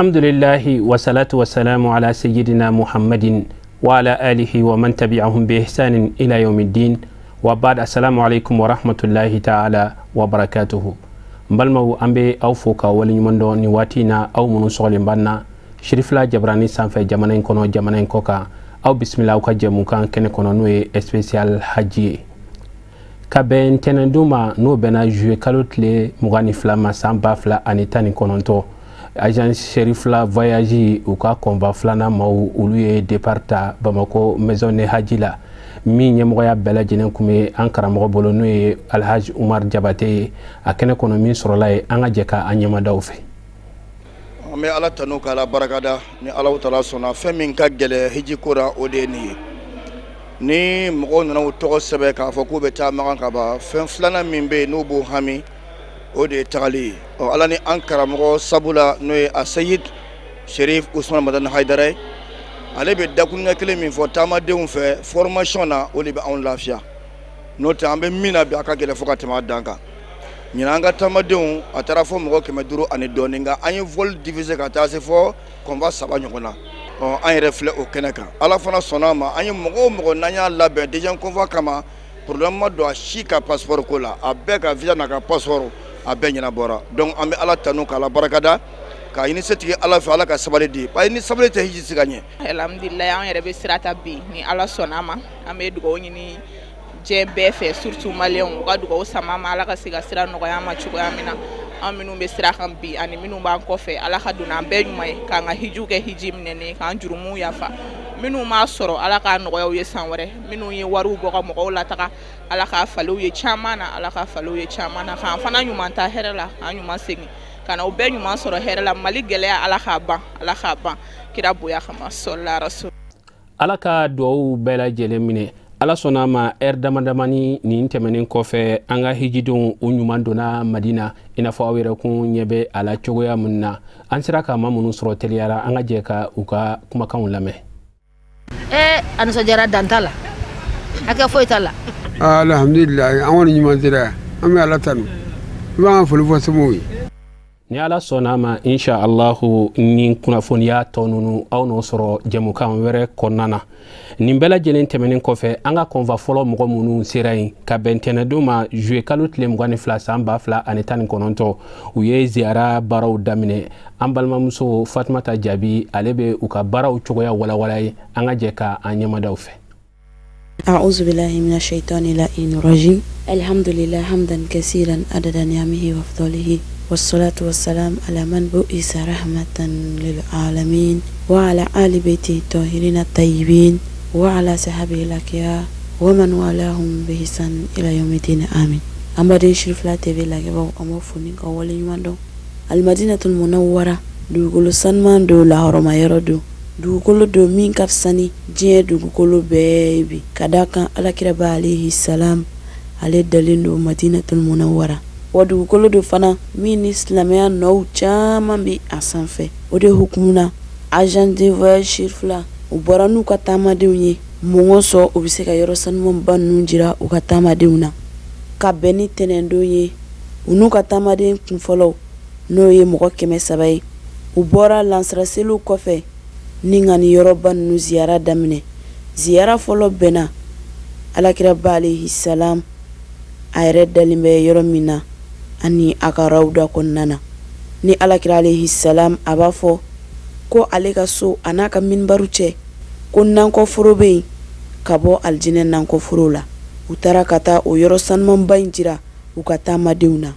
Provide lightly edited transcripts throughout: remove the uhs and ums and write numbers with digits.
Alhamdulillahi wasalatu wasalamu ala sayyidina Muhammadin wa ala alihi wa man tabi'ahum bi ihsanin ila yawmiddin wa ba'd. Assalamu alaikum wa rahmatullahi ta'ala wa barakatuhu. N balimaw, an bɛ aw fo ka waleɲuman dɔn nin waati in na, aw minnu sɔgɔlen b'an na Sirifila Jabarani sanfɛ, jamana in kɔnɔ, jamana in kɔ kan. Aw bisimila aw ka jɛmukan kɛnɛ kɔnɔ, n'o ye spécial haji ye, ka bɛn ntɛnɛndon ma, n'o bɛnna juillet kalo tile 22 ma, san 2019. Agence Cherifla Voyage, u ka convoi filanan maaw, olu ye départ ta Bamako maison de haji la, min ɲɛmɔgɔya bɛɛ lajɛlen kun bɛ an karamɔgɔ bolo, n'o ye Alhaji Umar Jabate ye. A kɛnɛ kɔnɔ, min sɔrɔla ye, an ka jɛ ka an ɲɛmadaw fɛ. An bɛ Ala tanu k'Ala barikada. Ni Ala taala sɔnna, fɛn min ka gɛlɛ hiji ko la, o de ye nin ye. Ni mɔgɔw nana u tɔgɔ sɛbɛn k'a fɔ k'u bɛ taa Makan ka ban, fɛn filanan min bɛ yen n'u b'o hami, o de ye tagali ye. Ɔ, Ala ni an karamɔgɔ sabu la, n'o ye a Seyid Sherif Usman Madani Hayidara ye, ale bɛ dakuruɲɛ kelen min fɔ taamadenw fɛ formation na, o de bɛ anw lafiya. N'o tɛ, an bɛ min na bi, a ka gɛlɛn fo ka tɛmɛ a dan kan. Ɲinan, an ka taamadenw, a taara fɔ mɔgɔ 500 ani dɔɔnin, nka an ye vol diviser ka taa se fɔ convoi saba ɲɔgɔn na. Ɔ, an yɛrɛ filɛ o kɛnɛ kan. Ala fana sɔnna a ma, an ye mɔgɔ o mɔgɔ n'an y'a labɛn deuxième convoi kama, problème ma don a si ka passeport ko la. A bɛɛ ka visa n'a ka passeport, a bɛɛ ɲɛnabɔra. Donc an bɛ Ala tanu k'Ala barikada, k'a ɲini setigi Ala fɛ, Ala ka sabali di, parce que ni sabali tɛ, hiji se ka ɲɛ. Alhamdulilayi, an yɛrɛ bɛ sira ta bi ni Ala sɔnna a ma. An bɛ dugawu ɲini diɲɛ bɛɛ fɛ, surtout Maliyɛnw, u ka dugawu sama ma, Ala ka se ka sira nɔgɔya an ma cogoya min na. An minnu bɛ sira kan bi ani minnu b'an kɔfɛ, Ala ka don n'an bɛɛ ɲuman ye, k'an ka hijiw kɛ hiji minɛnen, k'an jurumuw yafa. Minnu m'a sɔrɔ, Ala k'a nɔgɔya u ye san wɛrɛ. Minnu ye wariw bɔ ka mɔgɔw lataga, Ala k'a falen u ye caman na, Ala k'a falen u ye caman na, k'an fana ɲuman ta hɛrɛ la, k'an ɲuman segin ka na u bɛɛ ɲuman sɔrɔ hɛrɛ la. Mali gɛlɛya, Ala k'a ban, Ala k'a ban, kira bonya kama, sɔla rasul. Ala ka duwawu bɛɛ lajɛlen minɛ. Ala sɔnna a ma, ɛri dama damani nin tɛmɛnen kɔfɛ, an ka hijidenw, u ɲuman donna Madina, i n'a fɔ aw yɛrɛ kun ɲɛ bɛ a la cogoya min na. An sera ka ma minnu sɔrɔ teliyara, an ka jɛ ka u ka kumakanw lamɛn. Ee, a nisɔndiyara, dan t'a la, hakɛ foyi t'a la. Alhamdulilayi, an kɔni ɲuman sera, an bɛ Ala tanu, i b'an ka foli fɔ somɔgɔw ye. Ni Ala sɔnna a ma, insha Allahu, ni kunnafoniya tɔ ninnu, aw n'o sɔrɔ jɛmukan wɛrɛ kɔnɔna na. Nin bɛɛ lajɛlen tɛmɛnen kɔfɛ, an ka convoi fɔlɔ mɔgɔ minnu sera yen ka bɛn tɛnɛdon ma, juillet kalo tile 22, san 2019, u ye ziyara baaraw daminɛ. An balimamuso Fatumata Jaabi, ale bɛ u ka baaraw cogoya walawala ye. An ka jɛ ka an ɲɛmadaw fɛ. أعوذ بالله من الشيطان اللعين الرجيم. الحمد لله حمدا كثيرا عدد نعمه وفضله، والصلاة والسلام على من بعث رحمة للعالمين وعلى آل بيته الطاهرين الطيبين وعلى صحابه الأكيار ومن والاهم بإحسان إلى يوم الدين، آمين. An baden Sirifila TV lajɛbaaw, an b'aw fo ni ka waleɲuman dɔn. Alimadinatul Munawwara, dugukolo sanuman don, lahɔrɔma yɔrɔ don, dugukolo don min ka fisa ni diɲɛ dugukolo bɛɛ ye bi, ka d'a kan Alakiraba alayhi salam, ale dalen don Madinatul Munawwara. Wa dugukolo don fana min ni silamɛya nɔw caman bɛ a sanfɛ. O de hukumu na, agent de voyage Sirifila, u bɔra n'u ka taamadenw ye mun sɔn, u bɛ se ka yɔrɔ sanumanba ninnu jira u ka taamadenw na. Ka bɛn ni tɛnɛndon ye, u n'u ka taamaden kunfɔlɔw, n'o ye mɔgɔ 300 ye, u bɔra lansaraseliw kɔfɛ ni ka nin yɔrɔba ninnu ziyara daminɛ. Ziyara fɔlɔ bɛnna Alakiraba alayhi salam, a yɛrɛ dalen bɛ yɔrɔ min na ani a ka rawuda kɔnɔna na. Ni Alakira alayhi salam, a b'a fɔ ko ale ka so a n'a ka minbaru cɛ, ko nankɔforo bɛ yen ka bɔ alijinɛ nankɔforo la. U taara ka taa o yɔrɔ sanumanba in jira u ka taamadenw na,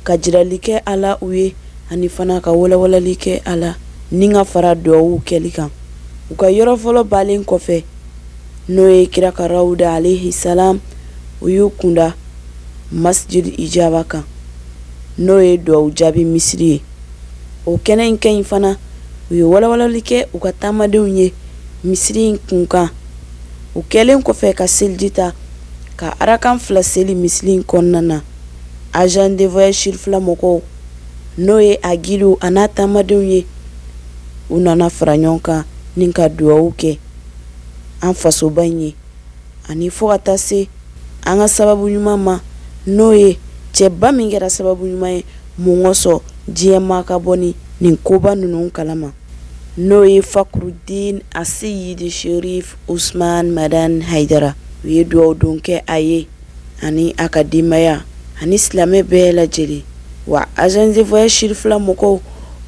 ka jirali kɛ a la u ye, ani fana ka walawalali kɛ a la, ni ka fara duwawu kɛli kan. U ka yɔrɔ fɔlɔ balen kɔfɛ, n'o ye kira ka rawuda alayhi salam, u y'u kunda Masjid Ijaba kan, n'o ye duwawu jaabi misiri ye. O kɛnɛ in ka ɲi fana, u ye walawalali kɛ u ka taamadenw ye misiri in kun kan. U kɛlen kɔfɛ ka seliji ta ka arakan fila seli misiri in kɔnɔna na, agent de voyage Sirifila mɔgɔw, n'o ye a guidew a n'a taamadenw ye, u nana fara ɲɔgɔn kan ni ka duwawu kɛ an fasoba in ye, ani fo ka taa se an ka sababu ɲuman ma, n'o ye cɛba min kɛra sababu ɲuman ye mun kosɔn diɲɛ maa ka bɔ ni Nin koba ninnu kalama, n'o ye Fakurudin Aseyidi Sherif Usman Madan Haidara. U ye dugawu don kɛ a ye ani a ka denbaya ani silamɛ bɛɛ lajɛlen. Wa agence de voyage Sherifila mɔgɔw,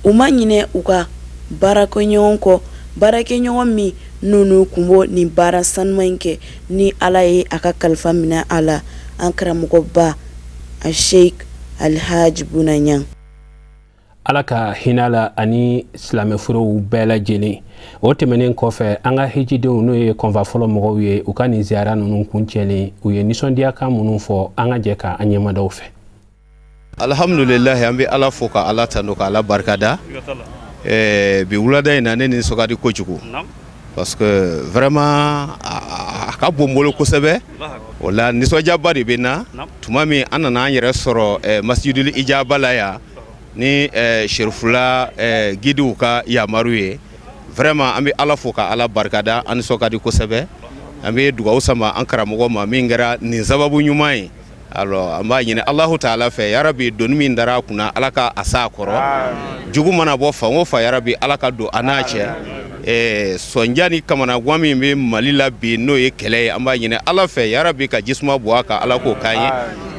u ma ɲinɛ u ka baarakɛɲɔgɔn kɔ, baarakɛɲɔgɔn min n'u kun b'o nin baara sanuman in kɛ, ni Ala ye a ka kalifa minɛ a la, an karamɔgɔba a Sheikh Alhaji Buna Ɲang. Ala ka hinɛ la ani silamɛfurew bɛɛ lajɛlen. O tɛmɛnen kɔfɛ, an ka hijidenw, n'o ye kɔnfa fɔlɔ mɔgɔw ye, u ka nin ziyara ninnu kuncɛlen, u ye nisɔndiyakan minnu fɔ, an ka jɛ ka an ɲɛmadaw fɛ. Alhamdulilahi, an bɛ Ala fo ka Ala tanu ka Ala barikada. Bi wulada in na, ne nisɔn ka di kojugu parce que vraiment a ka bon n bolo kosɛbɛ. O la nisɔndiyaba de bɛ n na tuma min an nana an yɛrɛ sɔrɔ Masjidul Ijaba la yan ni Serifula guidew ka yamaru ye. Vraiment, an bɛ Ala fo ka Ala barikada, an nisɔn ka di kosɛbɛ. An bɛ dugawu sama an karamɔgɔ ma min kɛra nin sababu ɲuman ye. Alors, an b'a ɲini Alahu taala fɛ, yarabi, doni min dara a kunna, Ala ka a s'a kɔrɔ. Jugu mana bɔ fan o fan, yarabi, Ala ka don a n'a cɛ. Sɔnja ni kamanagan min bɛ Mali la bi, n'o ye kɛlɛ ye, an b'a ɲini Ala fɛ, yarabi, ka jisuma bɔ a kan, Ala k'o k'an ye,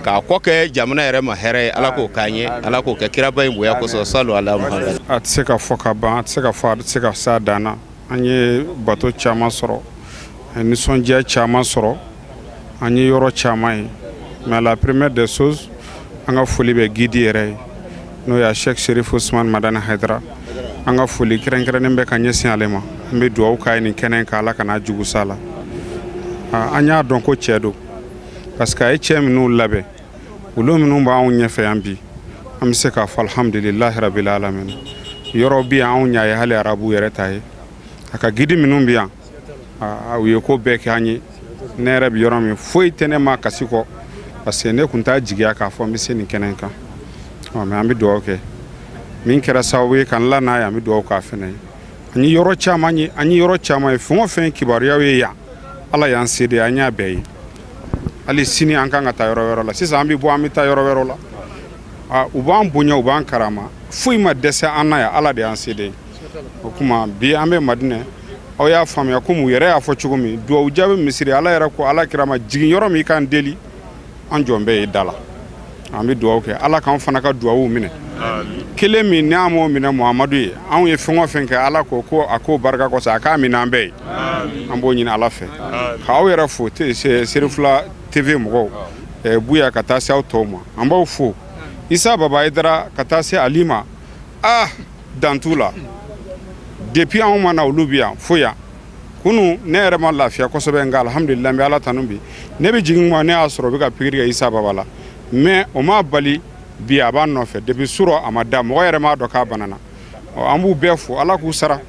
k'a kɔ kɛ jamana yɛrɛ ma hɛrɛ ye. Ala k'o k'an ye, Ala k'o kɛ kiraba in bonya kosɔn. Salu ala Muhamad. A tɛ se ka fɔ ka ban, a tɛ se ka fɔ, a tɛ se ka s'a dan na. An ye bato caman sɔrɔ, nisɔndiya caman sɔrɔ, an ye yɔrɔ caman ye. Mais la première des choses, an ka foli bɛ guide yɛrɛ ye, n'o ye Sheikh Sherif Usman Madani Haidara. An ka foli kɛrɛnkɛrɛnnen bɛ ka ɲɛsin ale ma. An bɛ dugawu k'a ye nin kɛnɛ kan, Ala kana jugu s'a la. An y'a dɔn ko cɛ don, parce que a ye cɛ minnu labɛn, olu minnu b'anw ɲɛfɛ yan bi, an bɛ se k'a fɔ alhamdulilahi rabil alamin. Yɔrɔ bi yan, anw ɲa ye hali arabu yɛrɛ ta ye. A ka guide minnu bɛ yan, u ye ko bɛɛ kɛ an ye. Ne yɛrɛ bɛ yɔrɔ min, foyi tɛ ne ma kasi kɔ, parce que ne tun t'a jigiya k'a fɔ n bɛ se nin kɛnɛ in kan. Mais an bɛ dugawu kɛ min kɛra sababu ye ka n la n'a ye, an bɛ dugawu k'a fɛnɛ ye. An ye yɔrɔ caman ye, an ye yɔrɔ caman ye, fɛn o fɛn kibaruyaw ye yan, Ala y'an se de, an y'a bɛɛ ye. Hali sini an kan ka taa yɔrɔ wɛrɛ la, sisan an bɛ bɔ, an bɛ taa yɔrɔ wɛrɛw la. U b'an bonya, u b'an karama, foyi ma dɛsɛ an na yan, Ala de y'an se de ye. O kuma bi an bɛ Madinɛ, aw y'a faamuya komi u yɛrɛ y'a fɔ cogo min, dugawu jaabi misiri, Ala yɛrɛ ko Ala kira ma, jigin yɔrɔ min i k'an deli, an jɔn bɛɛ ye da la. An bɛ dugawu kɛ, Ala k'an fana ka dugawu minɛ. Kelen min n'a m'o minɛ Muhamadu ye, anw ye fɛn o fɛn kɛ, Ala ko ko a k'o barika kosɔn a k'a minɛ an bɛɛ ye. An b'o ɲini Ala fɛ. K'aw yɛrɛ fo, Serifula TV mɔgɔw, Buya ka taa se aw tɔw ma, an b'aw fo. Isa Baba Hayidara ka taa se Ali ma, dan t'u la. Depuis anw ma na, olu bɛ yan fo yan. Kunu ne yɛrɛ ma lafiya kosɛbɛ, nka alhamdulilayi, n bɛ Ala tanu bi. Ne bɛ jigin kuma, ne y'a sɔrɔ u bɛ ka pikiri kɛ Isa Baba la, mais o m'a bali bi a b'a nɔfɛ depuis surɔ, a ma da, mɔgɔ yɛrɛ m'a dɔn k'a banana. An b'u bɛɛ fo, Ala k'u sara.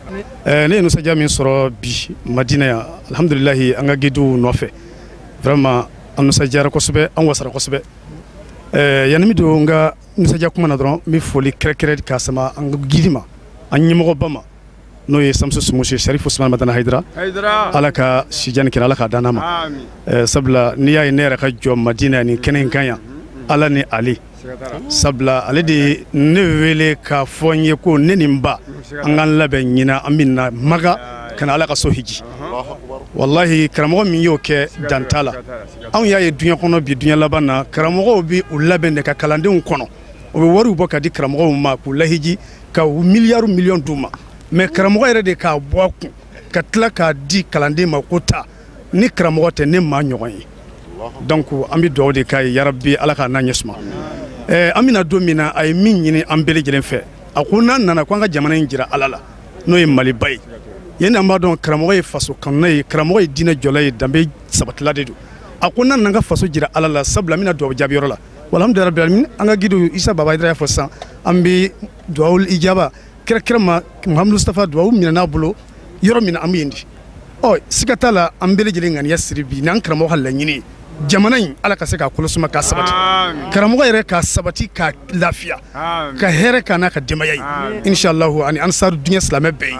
Ne ye nisɔndiya min sɔrɔ bi Madina yan, alhamdulilayi, an ka guidew nɔfɛ, vraiment an nisɔndiyara kosɛbɛ, an wasara kosɛbɛ. Yanni mi don n ka nisɔndiya kuma na dɔrɔn, n bɛ foli kɛrɛnkɛrɛn k'a sama an ka guide ma, an ɲɛmɔgɔba ma, n'o ye Samusu Sumusi Sarifu Usman Madani Hayidara. Ala ka sijan kɛnɛ, Ala k'a dan n'a ma. Sabula n'i y'a ye ne yɛrɛ ka jɔ Madina nin kɛnɛ in kan yan, Ala ni ale, sabula ale de ne wele k'a fɔ n ye ko ne ni n ba, an k'an labɛn ɲina, an bɛ na Maga ka na Ala ka so hiji. Walahi, karamɔgɔ min y'o kɛ, dan t'a la. Anw y'a ye diɲɛ kɔnɔ bi, diɲɛ laban na, karamɔgɔw bɛ u labɛn de ka kalandenw kɔnɔ, u bɛ wariw bɔ ka di karamɔgɔw ma k'u lahiji, ka u miliyari miliyɔn d'u ma. Mais karamɔgɔ yɛrɛ de k'a bɔ a kun ka tila k'a di kalanden ma ko ta ni karamɔgɔ tɛ ne maa ɲɔgɔn ye. Donc an bɛ dugawu de k'a ye, yarabi, Ala k'a n'a ɲɛ suma. An bɛna don min na, a ye min ɲini an bɛɛ lajɛlen fɛ, a ko n'an nana ko an ka jamana in jira Ala la, n'o ye Maliba ye. Yen an b'a dɔn karamɔgɔ ye faso kanuna ye, karamɔgɔ ye diinɛ jɔla ye, danbe sabatila de don. A ko n'an nana ka faso jira Ala la, sabula an bɛna dugawu jaabi yɔrɔ la. Alhamdulilayi rabbil alamin, an ka guide Isa Baba Hayidara y'a fɔ sisan, an bɛ dugawu ijaba kɛrɛnkɛrɛn ma Muhamadu Mustafa, dugawu minɛ n'a bolo yɔrɔ min na, an bɛ yen de. Ɔ siga t'a la, an bɛɛ lajɛlen ŋaniya siri bi n'an karamɔgɔ ka laɲini ye, jamana in Ala ka se k'a kolosuma k'a sabati, karamɔgɔ yɛrɛ k'a sabati, k'a lafiya, ka hɛrɛ k'a n'a ka denbaya ye inshallah, ani ansaru diɲɛ silamɛ bɛɛ ye.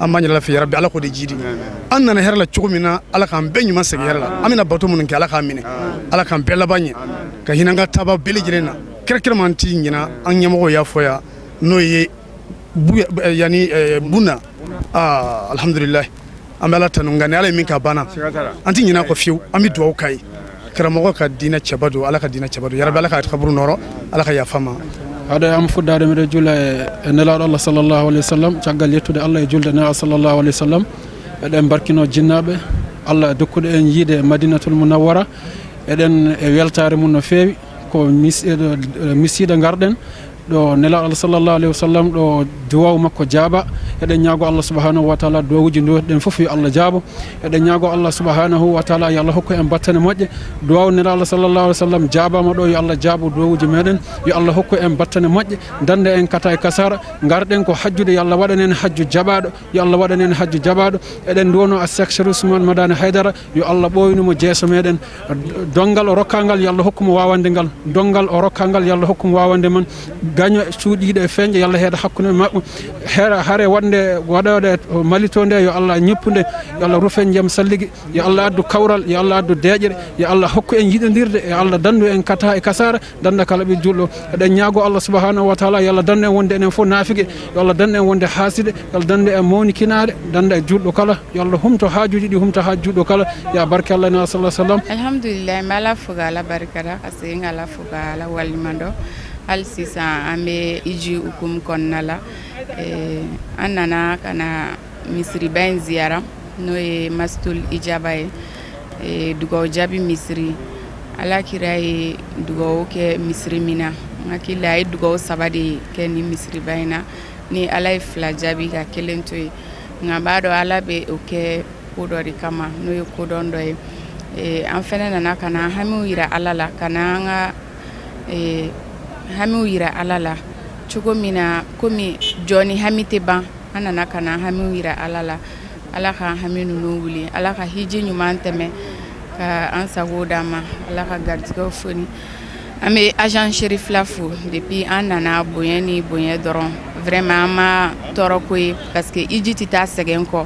An b'a ɲini Ala fɛ, yarabi, Ala k'o de jidi. An nana hɛrɛ la cogo min na, Ala k'an bɛɛ ɲuman segin hɛrɛ la. An bɛna bato minnu kɛ, Ala k'an minɛ, Ala k'an bɛɛ laban ɲɛ, ka hinɛ an ka taaba bɛɛ lajɛlen na. Kɛrɛnkɛrɛnma an ti ɲina an ɲɛmɔgɔw y'a fɔ yan, n'o ye Yani bunna alhamdulillah an bɛ Ala tanu nka ni Ala ye min k'a banna an tɛ ɲinɛ a kɔ fiyewu an bɛ dugawu k'a ye karamɔgɔ ka diinɛ cɛba don Ala ka diinɛ cɛba don yarabi Ala ka kaburu nɔrɔ Ala ka yafa ma. Haɗa am fuddade miɗo juula e nelaɗo Allah sallllahu alayhi wa sallam caggal yettude Allah e julde nelaɗo sallllahu alayhi wa sallam eɗen barkino jinnaɓe Allah dokkuɗo en yiide Madinatul Munawwara eɗen e weltare mum no feewi ko misiɗo garɗen ɗo nelaɗo Allah sallllahu alayhi wa sallam ɗo duwaw makko jaaba eɗen ñaago Allah subahanahu wa taala duwawuji duwotoɗen foof yo Allah jaabo eɗen ñaago Allah subahanahu wa taala yo Allah hokku en battane moƴƴe duwaw nelaɗo Allah sallllahu alayhi wa sallam jaabama ɗo yo Allah jaabo duwawuji meɗen yo Allah hokku en battane moƴƴe dande en kata e kasara garɗen ko hajjude yo Allah waɗan en hajju jaɓaɗo yo Allah waɗan en hajju jaɓaɗo eɗen duwono a Cheikh Chérif Ousmane Madani Haydara yo Allah ɓoynumo jeeso meɗen dongal o rokkangal yo Allah hokkumo wawande ngal dongal o rokkangal yo Allah hokkumo wawande man gaño cuuɗiɗo e feñƴe yo Allah heeɗa hakkude maɓɓe heera haare wonde waɗode Mali to nde yo Allah ñippude yo Allah rufen jaam salligi yo Allah addu kawral yo Allah addu deeƴere yo Allah hokku en yiɗodirde yo Allah dandu en kata e kasara danda kala ɓe julɗo eɗen ñaago Allah subahanahu wa taala yo Allah dandu en wonde enen fof naafigue yo Allah dandu en wonde haaside yo Allah dandu en mawnikinaade danda e julɗo kala yo Allah humto haajuji ɗi humto haaju julɗo kala ya barke Allah na sallallahu alaihi wasallam. Alhamdulillah n bɛ Ala fo k'Ala barikada ka segin k'Ala fo k'Ala waleɲuman dɔn hali sisan an bɛ hiji hukumu kɔnɔna la an nana ka na misiriba in ziyara n'o ye Masjidul Ijaba ye dugawu jaabi misiri Ala kira ye dugawu kɛ misiri min na n hakili la a ye dugawu 3 de kɛ nin misiriba in na ni Ala ye 2 jaabi ka 1 to yen nka n b'a dɔn Ala bɛ o kɛ ko dɔ de kama n'o ye kodɔn dɔ ye an fɛnɛ nana ka na hamiw yira Ala la ka na an ka hamiw yira Ala la cogo min na komi jɔ ni hami tɛ ban an nana ka na hamiw yira Ala la Ala ka hami ninnu wuli Ala ka hiji ɲuman tɛmɛ ka an sago d'an ma Ala ka garijɛgɛw foni an bɛ agent Cherifla fo depuis an nana bonya ni bonya dɔrɔn vraiment an ma tɔɔrɔ ko ye parce que hiji tɛ taa sɛgɛn kɔ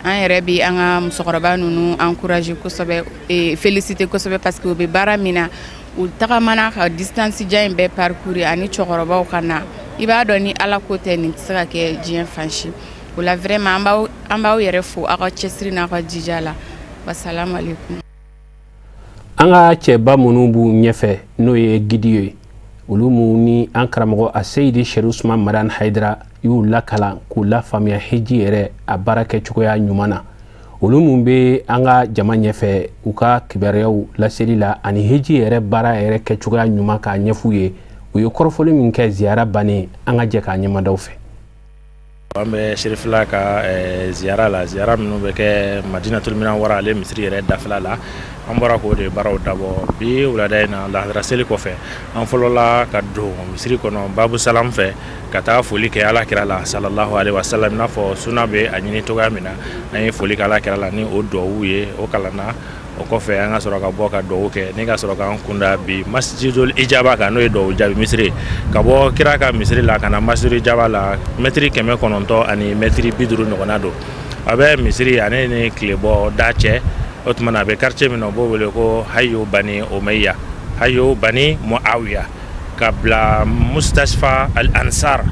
an yɛrɛ bɛ an ka musokɔrɔba ninnu encourager kosɛbɛ féliciter kosɛbɛ parce que u bɛ baara min na u tagamana ka distance jan in bɛɛ parcourir ani cɛkɔrɔbaw ka na i b'a dɔn ni Ala ko tɛ nin tɛ se ka kɛ diɲɛ fan si o la vraiment an b'aw yɛrɛ fo aw ka cɛsiri n'aw ka jija la wasalamu aleykum. An ka cɛba minnu b'u ɲɛfɛ n'o ye gidi ye olu mu ni an karamɔgɔ a Seyidi Chérif Ousmane Madani Haydara y'u lakalan k'u lafaamuya hiji yɛrɛ a baara kɛcogoya ɲuman na olu mun bɛ an ka jama ɲɛfɛ u ka kibaruyaw laseli la ani hiji yɛrɛ baara yɛrɛ kɛcogoya ɲuman k'a ɲɛf'u ye u ye kɔrɔfɔli min kɛ ziyara bannen an ka jɛ k'a ɲɛmadaw fɛ. An bɛ Cherifla ka ziyara la ziyara minnu bɛ kɛ Madinatul Munawwara ale misiri yɛrɛ dafɛla la an bɔra k'o de baaraw dabɔ bi wulada in na lahara seli kɔfɛ an fɔlɔla ka don misiri kɔnɔ Babu Salam fɛ ka taa foli kɛ Ala kira la sallallahu alaihi wasallam i n'a fɔ suna bɛ a ɲini cogoya min na an ye foli kɛ Ala kira la ni o duwawu ye o kalanna o kɔfɛ an ka sɔrɔ ka bɔ ka duwawu kɛ ni ka sɔrɔ k'an kunda bi Masjidul Ijaba kan n'o ye duwawu jaabi misiri ka bɔ kira ka misiri la ka na Masjidul Ijaba la mɛtiri 900 ani mɛtiri 50 ɲɔgɔnna don a bɛ misiri ale ni tilebɔ da cɛ o tuma na a bɛ quartier min na u b'o wele ko Hayo Bani Omeya Hayo Bani Muawiya ka bila Mustashfa Al Ansar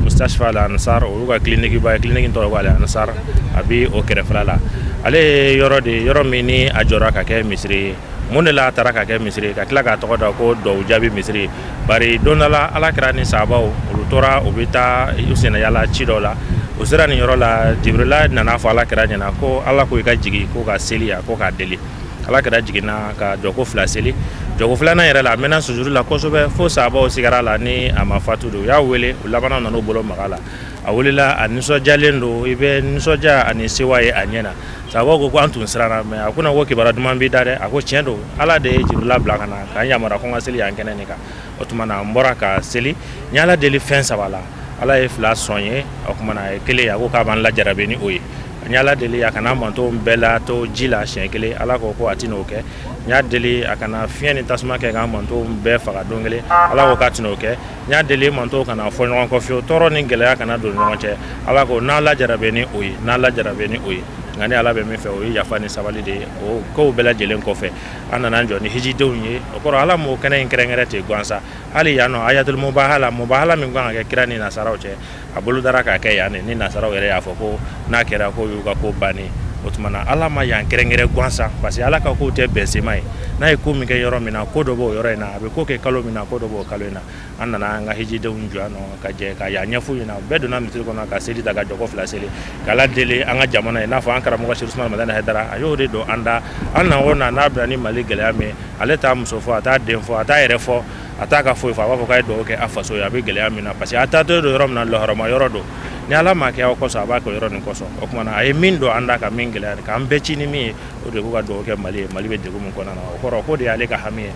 Mustashfa Al Ansar olu ka clinique ba ye clinique tɔgɔ ko Al Ansar a bɛ o kɛrɛfɛla la ale ye yɔrɔ de yɔrɔ min ni a jɔra ka kɛ misiri ye mun de la a taara ka kɛ misiri ye ka tila k'a tɔgɔ da ko duwawu jaabi misiri bari don dɔ la Ala kira ni sahabaw olu tora u bɛ taa u senna yaala ci dɔ la u sera nin yɔrɔ la Jibirila nana fɔ Ala kira ɲɛna ko Ala ko i ka jigin ko ka seli yan ko k'a deli Ala kira jiginna ka jɔko 2 seli jɔko 2nan yɛrɛ la a mɛnna sujuru la kosɛbɛ fo sahabaw sigara la ni a ma fatu don u y'a wele u labanna nana u bolo maga la a wulila a nisɔndiyalen don i bɛ nisɔndiya ani sewa ye a ɲɛ na sahabaw ko an tun siranna mɛ a ko ko kibaruya duman b'i da dɛ a ko tiɲɛ don Ala de ye Jibirila bila ka na k'an yamaruya ko n ka seli yan kɛnɛ nin kan o tuma na n bɔra ka seli n ye Ala deli fɛn 3 la Ala ye 2 sɔn ye o tuma na a ye 1 a ko k'a b'an lajarabi ni o ye n ye Ala deli a kana mantonw bɛɛ la to ji la siɲɛ 1 Ala ko ko a tɛn'o kɛ n y'a deli a kana fiɲɛ ni tasuma kɛ k'an mantonw bɛɛ faga don kelen Ala ko k'a tɛn'o kɛ n y'a deli mantonw kana fɔ ɲɔgɔn kɔ fiyewu tɔɔrɔ ni gɛlɛya kana don ɲɔgɔn cɛ Ala ko n'an lajarabi ni o ye n'an lajarabi ni o ye Nka ni Ala bɛ min fɛ, o ye yafa ni sabali de ye. O kow bɛɛ lajɛlen kɔfɛ, an nana an jɔ ni hijidenw ye. O kɔrɔ, Ala m'o kɛnɛ in kɛrɛnkɛrɛn ten gansan. Hali yan nɔ, ayatul mubahala, mubahala min kan ka kɛ kira ni nasaraw cɛ, a bolo dara k'a kɛ yan de. Ni nasaraw yɛrɛ y'a fɔ ko n'a kɛra, ko y'u ka ko bannen. O tuma na, Ala ma yan kɛrɛnkɛrɛn gansan, parce que Ala ka kow tɛ bɛnsema ye. N'a ye ko min kɛ yɔrɔ min na, ko dɔ b'o yɔrɔ in na. A bɛ ko kɛ kalo min na, ko dɔ b'o kalo in na. An nana an ka hijidenw jɔ yan nɔ ka jɛ ka yan ɲɛf'u ɲɛna. Bɛɛ donna misiri kɔnɔ ka seli ta, ka jɔkɔ fila seli, ka Ala deli an ka jamana ye. I n'a fɔ an karamɔgɔ Seri Usumani Madani Hayidara, a y'o de don an da. An na o na n'a bila ni Mali gɛlɛya min ye, ale t'a muso fɔ, a t'a den fɔ, a t'a yɛrɛ fɔ, a t'a ka foyi fɔ. A b'a fɔ k'a ye dugawu kɛ a faso ye, a bɛ gɛlɛya min na, parce que a taatɔ don yɔrɔ min na, lɔhɔrɔma yɔrɔ don. Ni Ala ma kɛ aw kɔsɔn, a b'a kɛ yɔrɔ nin kɔsɔn. O tuma na, a ye min don an da ka min gɛlɛya, k'an bɛɛ ci ni min ye, o de k'u ka dugawu kɛ Mali ye, Mali bɛ degun min kɔnɔna na. O kɔrɔ, k'o de y'ale ka hami ye.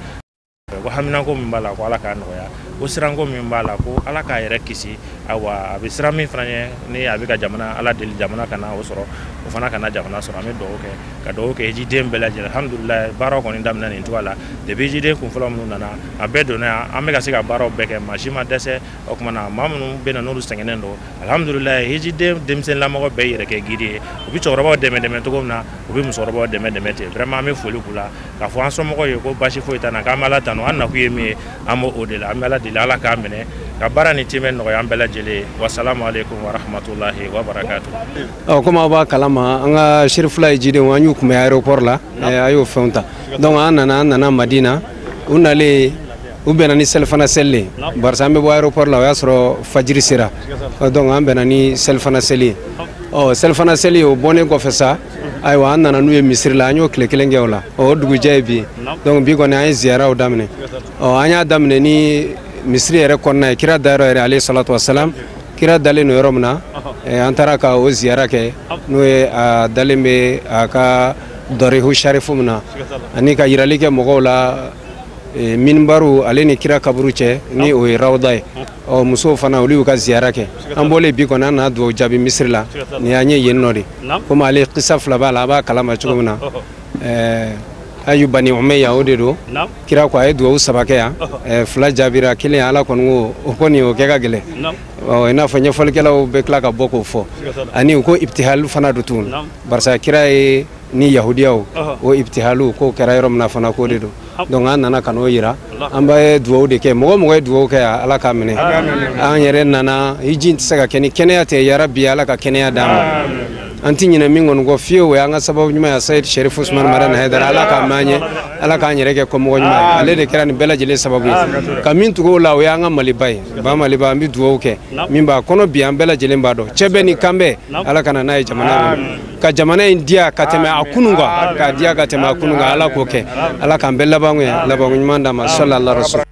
Ko haminanko min b'a la, ko Ala k'a nɔgɔya. Ko siranko min b'a la, ko Ala k'a yɛrɛ kisi. Ayiwa, a bɛ siran min fana ɲɛ, ni a bɛ ka jamana, Ala deli jamana kana o sɔrɔ, o fana kana jamana sɔrɔ. An bɛ dugawu kɛ, ka dugawu kɛ hijiden bɛɛ lajɛlen. Alhamdulilayi, baaraw kɔni daminɛ nin cogoya la. Depuis hijiden kun fɔlɔ minnu nana, a bɛɛ donna yan. An bɛ ka se ka baaraw bɛɛ kɛ, maa si ma dɛsɛ. O tuma na, maa minnu bɛ na, n'olu sɛgɛnnen don, alhamdulilayi, hijiden denmisɛnninlamɔgɔ bɛɛ yɛrɛ kɛ guide ye. U bɛ cɛkɔrɔbaw dɛmɛ dɛmɛ cogo min na, u bɛ musokɔrɔbaw dɛmɛ dɛmɛ ten. Vraiment, an bɛ foli k'u la, k'a fɔ an somɔgɔw ye ko basi foyi t'an na, k'an bɛ Ala tanu. An nakun ye min ye, an b'o de la. An bɛ Ala deli, Ala k'a minɛ ka baara ni timɛ nɔgɔya an bɛɛ lajɛlen ye. Wasalamu aleykum wa rahmatulahi wa barakatu. Ɔ, komi aw b'a kalama, an ka Serifula ye jidenw, an y'u kunbɛn aéroport la, a y'o fɛnw ta. Donc an nana Madina. U nalen, u bɛnna ni selifana seli le, barisa an bɛ bɔ aéroport la, o y'a sɔrɔ fajiri sera. Donc an bɛnna ni selifana seli ye. Ɔ, selifana seli, o bɔnnen kɔfɛ sa, ayiwa, an nana n'u ye misiri la. An y'o tile kelen kɛ o la. O dugujɛ ye bi. Donc bi kɔni, an ye ziyaraw daminɛ. Ɔ, an y'a daminɛ ni misiri yɛrɛ kɔnɔna ye, kira dayɔrɔ yɛrɛ, ale salatu wasalam, kira dalen don yɔrɔ min na. An taara ka o ziyara kɛ, n'o ye a dalen bɛ a ka dɔrihu sharifu min na, ani ka yirali kɛ mɔgɔw la minbaru ale ni kira kaburu cɛ, ni o ye rawda ye. Ɔ, musow fana, olu y'u ka ziyara kɛ. An bɔlen bi kɔni, an nana dugawu jaabi misiri la. Nin y'an ye yen nɔ de. Komi ale kisa fila b'a la, a b'a kalama cogo min na, ayu bani umayya, o de don. Kira ko a ye dugawu saba kɛ yan, fila jaabira, kelen Ala kɔni ko o kɔni o kɛ ka gɛlɛn. Ɔ, i n'a fɔ ɲɛfɔlikɛlaw bɛ tila ka bɔ k'o fɔ. Ani u ko ibtihalu fana don tuguni, barisa kira ye ni yahudiyaw o ibtihalu k'o kɛra yɔrɔ min na fana, k'o de don. Donc an nana ka n'o yira. An bɛ dugawu de kɛ. Mɔgɔ mɔgɔ ye dugawu kɛ yan, Ala k'a minɛ. An yɛrɛ nana hiji tɛ se ka kɛ ni kɛnɛya tɛ. Yarabi, Ala ka kɛnɛya d'an ma. An ti ɲinɛ min kɔni kɔ fiyewu, o y'an ka sababu ɲuman ye, Sayid Sherif Usman Madani Hayidara. Ala k'a mɛn an ye, Ala k'an yɛrɛ kɛ kɔmɔgɔ ɲuman ye. Ale de kɛra nin bɛɛ lajɛlen sababu ye. Ka min tugu o la, o y'an ka Maliba ye, ba Maliba. An bɛ dugawu kɛ min b'a kɔnɔ bi, an bɛɛ lajɛlen b'a dɔn, cɛ bɛɛ ni kan bɛɛ. Ala ka na n'a ye jamana kɔnɔ, ka jamana in diya ka tɛmɛ a kunun kan, k'a diya ka tɛmɛ a kunun kan. Ala k'o kɛ. Ala k'an bɛɛ labanko ye labanko ɲuman d'an ma. Sallallahu rasul.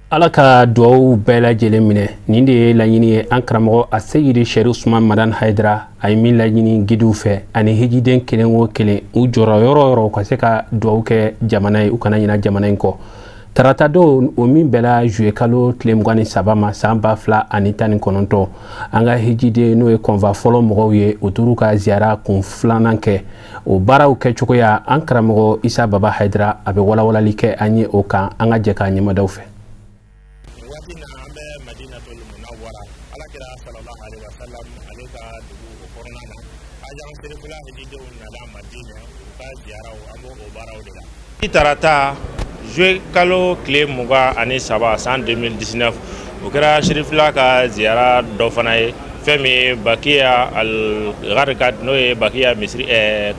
Ala ka duwawu bɛɛ lajɛlen minɛ. Nin de ye laɲini ye an karamɔgɔ a Seyidi Sɛri Usman Madan Hayidara, a ye min laɲini gidiw fɛ ani hijiden kelen o kelen, u jɔrɔ yɔrɔ o yɔrɔ, u ka se ka duwawu kɛ jamana ye, u kana ɲina jamana in kɔ. Tarata don o min bɛla juye kalo tile 23 ma, san 2019, an ka hijiden, n'o ye convoi fɔlɔ mɔgɔw ye, u t'u ka ziyara kun filanan kɛ. O baaraw kɛcogoya, an karamɔgɔ Isa Baba Hayidara, a bɛ walawalali kɛ an ye o kan. An ka jɛ k'a ɲɛmadaw fɛ. Waati na, an bɛ Madinatul Munawwara, Ala kira sallallahu alaihi wasallam ale ka dugu, o kɔnɔna na. Ajan Serifula hijidenw nana Madina, u ka ziyaraw, an b'o o baaraw de la bi. Tarata juillet kalo tile 23, san 2019, o kɛra Serifula ka ziyara dɔ fana ye, fɛn min ye Bakiya al Gharqad, n'o ye Bakiya misiri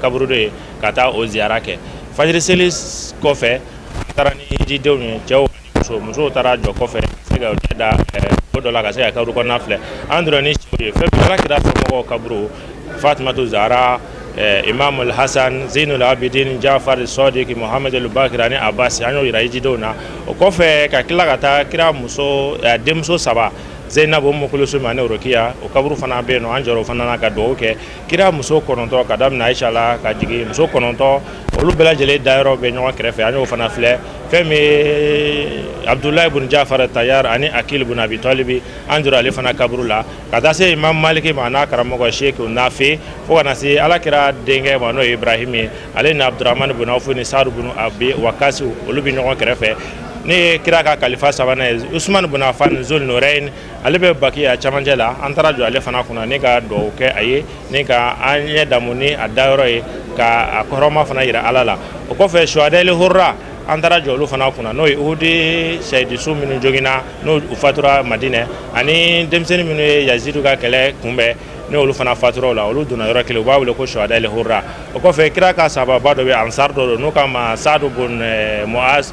kaburudo ye, ka taa o ziyara kɛ. Fajiri seli kɔfɛ, an taara ni hijidenw ye, cɛw ani musow. Musow taara jɔ kɔfɛ ka se ka ɲɛ da ko dɔ la, ka se ka kaburu kɔnɔna filɛ. An donna ni cɛw ye, fɛn min Ala kira somɔgɔw kaburu, Fatimatu Zahra, Imam al-Hasan, Zainul Abidin, Jafar Sadiq, Muhammad al-Bakir ani Abbas, an y'o yira hijidenw na. O kɔfɛ, ka tila ka taa kira muso denmuso saba, Zainab, Umu Kulusum ani Rokiya, o kaburu fana bɛ yen nɔ. An jɔra o fana na ka dugawu kɛ. Kira muso kɔnɔntɔn, ka daminɛ Aisha la ka jigin, muso kɔnɔntɔn, olu bɛɛ lajɛlen dayɔrɔ bɛ ɲɔgɔn kɛrɛfɛ, an y'o fana filɛ. Fɛn min ye Abudulayi bun Jafar Tayar ani Akil bun Abi Talibi, an jɔra ale fana kaburu la, ka taa se Imam Maliki ma n'a karamɔgɔ Sheikh Nafi, fo ka na se Ala kira denkɛ ma, n'o ye Ibrahim ye, ale ni Abdurahmani bun Awfu ni Sadu bun Abi Wakasi, olu bɛ ɲɔgɔn kɛrɛfɛ. Ne ye kira ka kalifa sabanan ye, Usman bun Affan Zul Nurayn, ale bɛ Bakiya camancɛ la. An taara jɔ ale fana kunna ne ka dugawu kɛ a ye, ne ka an ɲɛ damu ni a dayɔrɔ ye, ka a kɔrɔma fana yira Ala la. O kɔfɛ Suhadali Hurra, an taara jɔ olu fana kunna, n'o ye Uhudi sayidisu minnu joginna, n'o u fatura Madinɛ, ani denmisɛnnin minnu ye Yazidu ka kɛlɛ kunbɛn, n'olu fana fatura o la, olu donna yɔrɔ kelen, u b'a wele ko Suhadali Hurra. O kɔfɛ kira ka sababa dɔ bɛ, Ansar dɔ don, n'o k'a ma Saadu bun Muaz,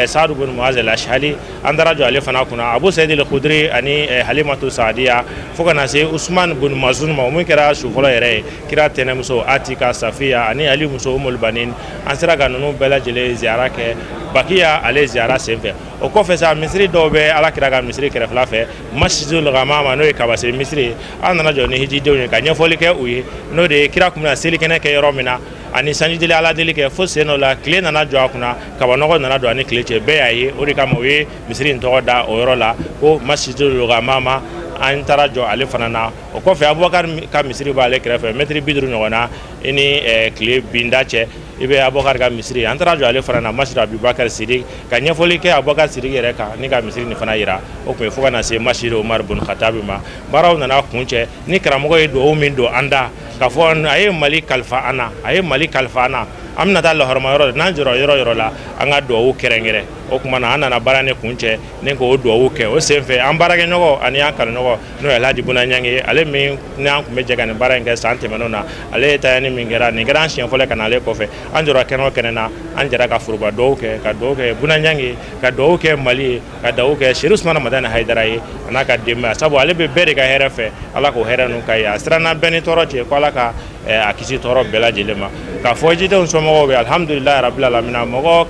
Saadu bun Muaz al-Ashhali, an taara jɔ ale fana kunna. Abu Saïd al-Khudri ani Halimatu Saadiya, fo ka na se Usman bun Mazun ma, o min kɛra su fɔlɔ yɛrɛ ye, kira tɛnɛmuso Atika Safiya ani Ali muso Umul Banin. An sera ka ninnu bɛɛ lajɛlen ziyara kɛ Bakiya ale ziyara senfɛ. O kɔfɛ sa, misiri dɔw bɛ Ala kira ka misiri kɛrɛfɛla fɛ, Masjidul Ghamama, n'o ye Kabasiri misiri ye. An nana jɔ ni hijidenw ye ka ɲɛfɔli kɛ u ye, n'o de ye kira kun bɛna selikɛnɛ kɛ yɔrɔ min na, ani sanjideli Ala deli kɛ fo sen dɔ la, tile nana jɔ a kunna, kabanɔgɔ nana don ani tile cɛ, bɛɛ y'a ye. O de kama u ye misiri in tɔgɔ da o yɔrɔ la ko Masjidul Ghamama. An taara jɔ ale fana na. O kɔfɛ Abubakar ka misiri b'ale kɛrɛfɛ, mɛtiri 50 ɲɔgɔn na i ni tile binda cɛ, i bɛ Abubakar ka misiri. An taara jɔ ale fana na, Masjid Abubakar Sidik, ka ɲɛfɔli kɛ Abubakar Sidik yɛrɛ kan ni ka misiri nin fana yira. O tun ye fo ka na se Masjid Umar bun Khattab ma. Baaraw nana kun cɛ ni karamɔgɔ ye dugawu min don an da, k'a fɔ a ye Mali kalifa an na, a ye Mali kalifa an na, an bɛna taa lahɔrɔma yɔrɔ n'an jɔra yɔrɔ yɔrɔ la, an ka dugawu kɛrɛnkɛrɛn. O tuma na an nana baara ni kun cɛ ni k'o dugawu kɛ. O senfɛ an baarakɛɲɔgɔn ani an kanuɲɔgɔn, n'o ye Alhaji Buna Ɲangi ye, ale min n'an tun bɛ jɛ ka nin baara in kɛ san tɛmɛnenw na, ale ye tayani min kɛra, nin kɛra an siɲɛ fɔlɔ ka na ale kɔfɛ. An jɔra kɛnɛ o kɛnɛ na, an jɛra ka foroba dugawu kɛ, ka dugawu kɛ Buna Ɲangi ye, ka dugawu kɛ Mali ye, ka dugawu kɛ Serifu Usumana Madani Hayidara ye a n'a ka denbaya, sabu ale bɛ bɛɛ de ka hɛrɛ fɛ. Ala k'o hɛrɛ ninnu k'a ye. A siranna bɛɛ ni tɔɔrɔ cɛ, ko Ala ka a kisi tɔɔrɔ bɛɛ lajɛlen ma. K'a fɔ jidenw somɔgɔw bɛ, alhamdulilayi rabil alamina, mɔgɔ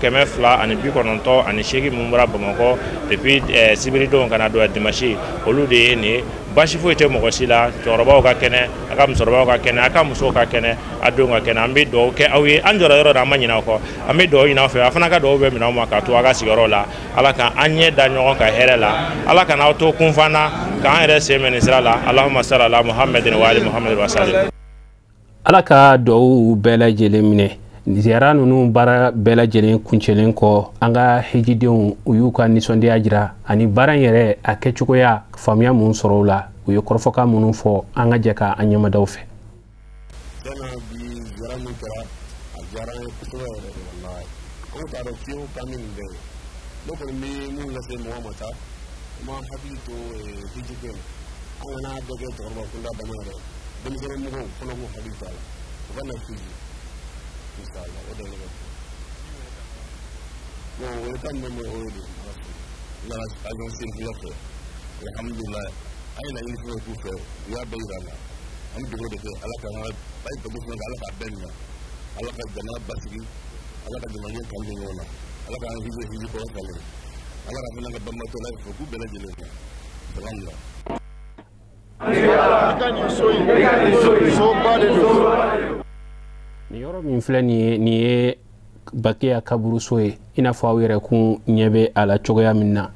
298 mun bɔra Bamakɔ depuis sibiridon ka na don dimanche, olu de ye nin ye. Baasi foyi tɛ mɔgɔ si la, cɛkɔrɔbaw ka kɛnɛ, a ka musokɔrɔbaw ka kɛnɛ, a ka musow ka kɛnɛ, a denw ka kɛnɛ. An bɛ dugawu kɛ aw ye. An jɔra yɔrɔ la, an ma ɲinɛ aw kɔ, an bɛ dugawu ɲini aw fɛ, a fana ka dugawu bɛ minɛ aw ma k'a to aw ka sigiyɔrɔ la. Ala ka an ɲɛ da ɲɔgɔn kan hɛrɛ la, Ala kana aw to kunfan na, k'an yɛrɛ sen mɛn nin sira la. Allahumma salli ala Muhammadin wa ali Muhammadin wa sallim. Ala ka dugawu bɛɛ lajɛlen minɛ. Ziyara ninnu baara bɛɛ lajɛlen kuncɛlen kɔ, an ka hijidenw u y'u ka nisɔndiya jira ani baara in yɛrɛ a kɛcogoya, faamuya mun sɔrɔ o la, u ye kɔrɔfɔkan minnu fɔ, an ka jɛ ka an ɲɛmadaw fɛ. Tiɲɛna bi ziyara min kɛra, a diyara an ye kosɛbɛ yɛrɛ de, walahi. Anw t'a dɔn fiyewu k'an bɛ nin bɛɛ ye. Ne kɔni bɛ mun lase mɔgɔ ma sa, an b'an hakili to hijiko in na. An kana bɛɛ kɛ cɛkɔrɔba kunda dama ye dɛ, denmisɛnnin mɔgɔw fana k'u hakili to a la, u ka na hiji. Inshallah, o de ye ne ka bon welekan min bɛ o ye de la agence Serifila fɛ. Alhamdulilayi, an ye laɲini fɛn fɛn k'u fɛ, u y'a bɛɛ yira an na. An bɛ dugawu de kɛ Ala ka an ka a ye bato fɛn kɛ, Ala k'a bɛɛ minɛ, Ala ka jamana basigi, Ala ka jamanaden kanu don ɲɔgɔn na, Ala k'an hiji hiji kɔrɔ falen, Ala ka fana ka banbaatɔ la fɛ k'u bɛɛ lajɛlen na. Alhamdulilayi. I ka nin so in, soba de don. Nin yɔrɔ min filɛ nin ye, nin ye Bakiya kaburuso ye. I n'a fɔ aw yɛrɛ kun ɲɛ bɛ a la cogoya min na,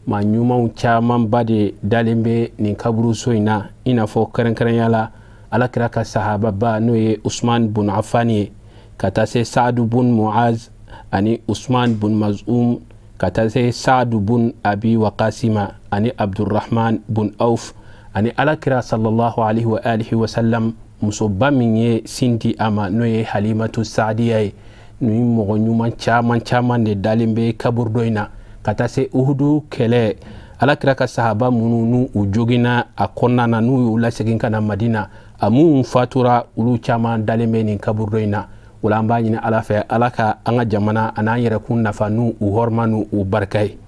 maa ɲumanw camanba de dalen bɛ nin kaburuso in na, i n'a fɔ kɛrɛnkɛrɛnya la Alakira ka sahababa n'o ye Usman bun Affan ye, ka taa se Saadu bun Muaz ani Usman bun Mazum, ka taa se Saadu bun Abi Waqasima ani Abdurrahman bun Auf, ani Alakira sallallahu alaihi wa alihi wa sallam musoba min ye sin di a ma, n'o ye Halimatu Saadiya ye. Nin mɔgɔ ɲuman caman caman de dalen bɛ kaburudo in na, ka taa se Uhudu kɛlɛ, Alakira ka sahaba minnu n'u u joginna a kɔnɔna na, n'u y'u lasegin ka na Madina, a minnu fatura, olu caman dalen bɛ nin kaburudo in na. O la an b'a ɲini Ala fɛ, Ala ka an ka jamana an'an yɛrɛkun nafa n'u u hɔrɔma n'u u barika ye.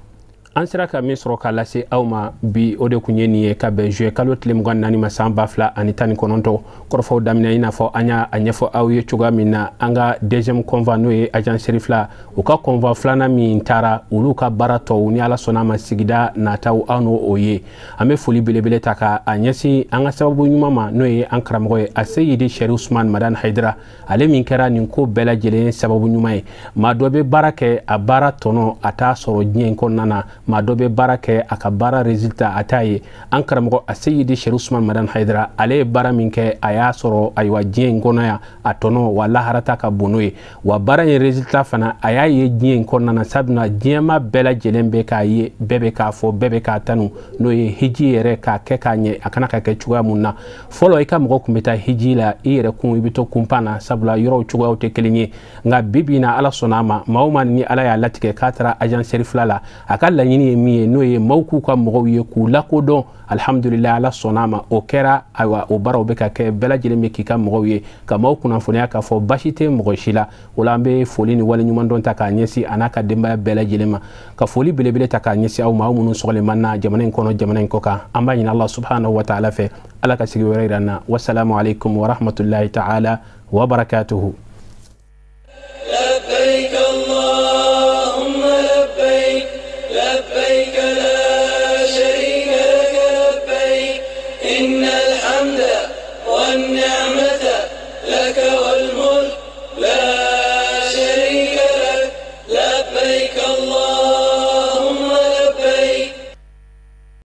An sera ka min sɔrɔ k'a lase aw ma bi, o de kun ye nin ye, ka bɛn juillet kalo tile 24 ma san 2019. Kɔrɔfɔw daminɛ, i n'a fɔ an y'a ɲɛfɔ aw ye cogoya min na, an ka deuxième convoi n'o ye agence Serifila, u ka convoi filanan min taara, olu ka baara tɔw ni Ala sɔnna a ma sigida nataw aw n'o o ye. An bɛ foli belebele ta ka a ɲɛsin an ka sababu ɲuman ma, n'o ye an karamɔgɔ ye Aseyidi Sɛri Usumani Madani Hayidara, ale min kɛra nin ko bɛɛ lajɛlen sababu ɲuman ye. Maa dɔ bɛ baara kɛ, a baara tɔnɔ a t'a sɔrɔ diɲɛ in kɔnɔna na. Maa dɔ bɛ baara kɛ, a ka baara résultat a t'a ye. An karamɔgɔ Aseyidi Sherif Usman Madani Hayidara, ale ye baara min kɛ, a y'a sɔrɔ ayiwa diɲɛ in kɔnɔ yan a tɔnɔ, wa laharata ka bon n'o ye. Wa baara in résultat fana, a y'a ye diɲɛ in kɔnɔna na, sabula diɲɛma bɛɛ lajɛlen bɛ k'a ye, bɛɛ bɛ k'a fɔ, bɛɛ bɛ k'a tanu, n'o ye hiji yɛrɛ k'a kɛ k'a ɲɛ, a kana ka kɛ cogoya mun na. Fɔlɔ, i ka mɔgɔ tun bɛ taa hiji la, i yɛrɛ kun i bɛ to kunpan na, sabula yɔrɔw cogoyaw tɛ kelen ye. Nka bi bi in na, Ala sɔnna a ma, maa o maa ni Ala y'a latigɛ k'a taara agence Serifila la, a ka laɲini ye min ye, n'o ye maaw k'u ka mɔgɔw ye, k'u lakodɔn, alhamdulilayi, Ala sɔnna a ma, o kɛra. Ayiwa, o baaraw bɛ ka kɛ, bɛɛ lajɛlen bɛ k'i ka mɔgɔw ye, ka maaw kunnafoniya k'a fɔ basi tɛ mɔgɔ si la. O la, an bɛ foli ni waleɲumandɔn ta k'a ɲɛsin a n'a ka denbaya bɛɛ lajɛlen ma, ka foli belebele ta k'a ɲɛsin aw ma, aw minnu sɔgɔlen b'an na jamana in kɔnɔ, jamana in kɔ kan. An b'a ɲini Allah subhanahu wa ta'ala fɛ, Ala ka sigi wɛrɛ yira an na. Wasalamu alaikum wa rahmatullahi ta'ala wa barakatuhu.